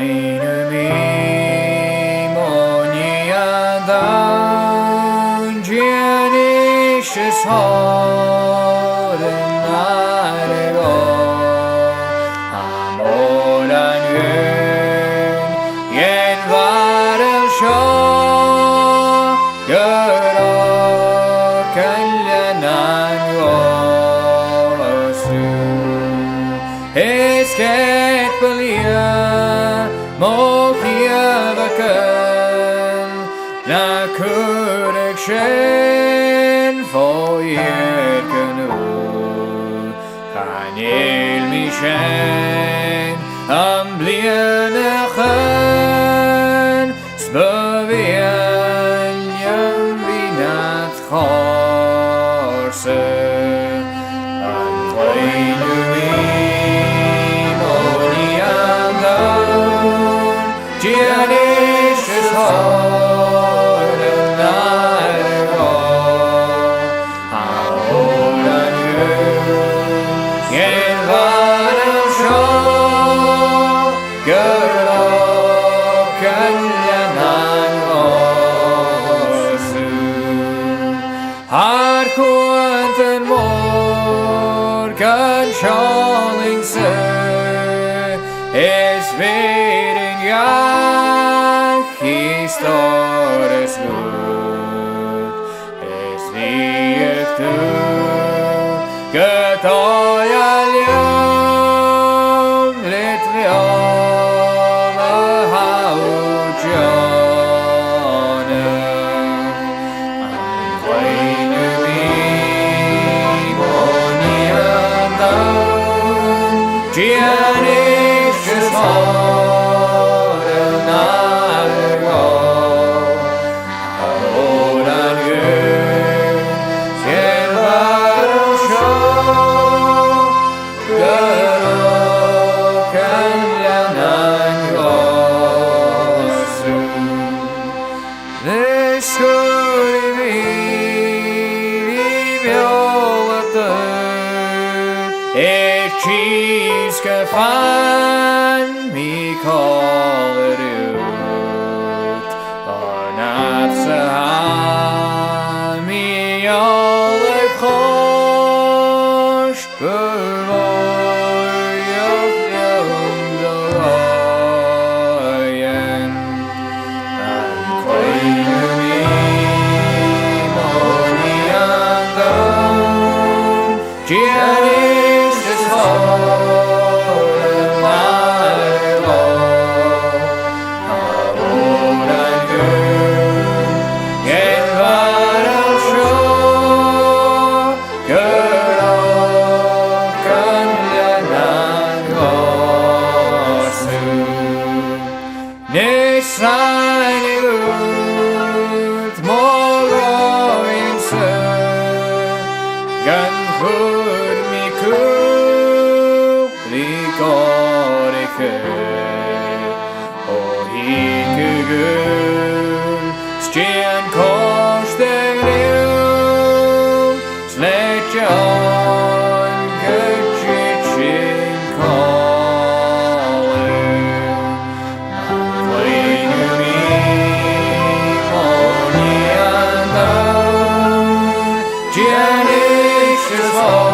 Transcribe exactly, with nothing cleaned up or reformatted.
Innu mi mo nighean donn, dèan is is thoir an aire dhomh. Tha mòran dhiubh dhen bharail seo, gun robh gu leòr an-dràsta. Is ged bu lèir mo chliabhagan, na cuireadh sin fo dhìon ùr. Chan eil mi sin am bliadhna a-chaoidh, 's bu mhiann leam bhith nad chomhair-sa. An cluinn thu mi, mo nighean donn, dèan is is thoir an aire dhomh. Tha mòran dhiubh dhen bharail seo, gun robh gu leòr an-dràsta. Tha cuantan mòr gan seòladh an seo, is bheir an gach is dòras dhut. Is bhiodh tu gu dòigheil leam le d' fheòil a tha thu deònach. An cluinn thu mi, mo nighean donn, dèan is is thoir an aire dhomh. Tha mòran dhiubh dhen bharail seo, gun robh gu leòr an-dràsta. Is cuiridh mi, mi bheòlachd air tìr 's gum fan mi còmhla riut. An àite sa tha mi eòlach choisg, bu mhòr leam do dhòighean. An cluinn thu mi, mo nighean donn, dèan is is thoir an aire dhomh. Tha mòran dhiubh dhen bharail seo, gun robh gu leòr an-dràsta. Nis ràinig dhut mo dhòighean-sa, gun cuir mi cùl ri gòraiche. O thig gu gaol, 's dèan cosg do ghrian, 's leig Eòin gu tèid sinn còmhla. An cluinn thu mi, mo nighean donn, dèan is is thoir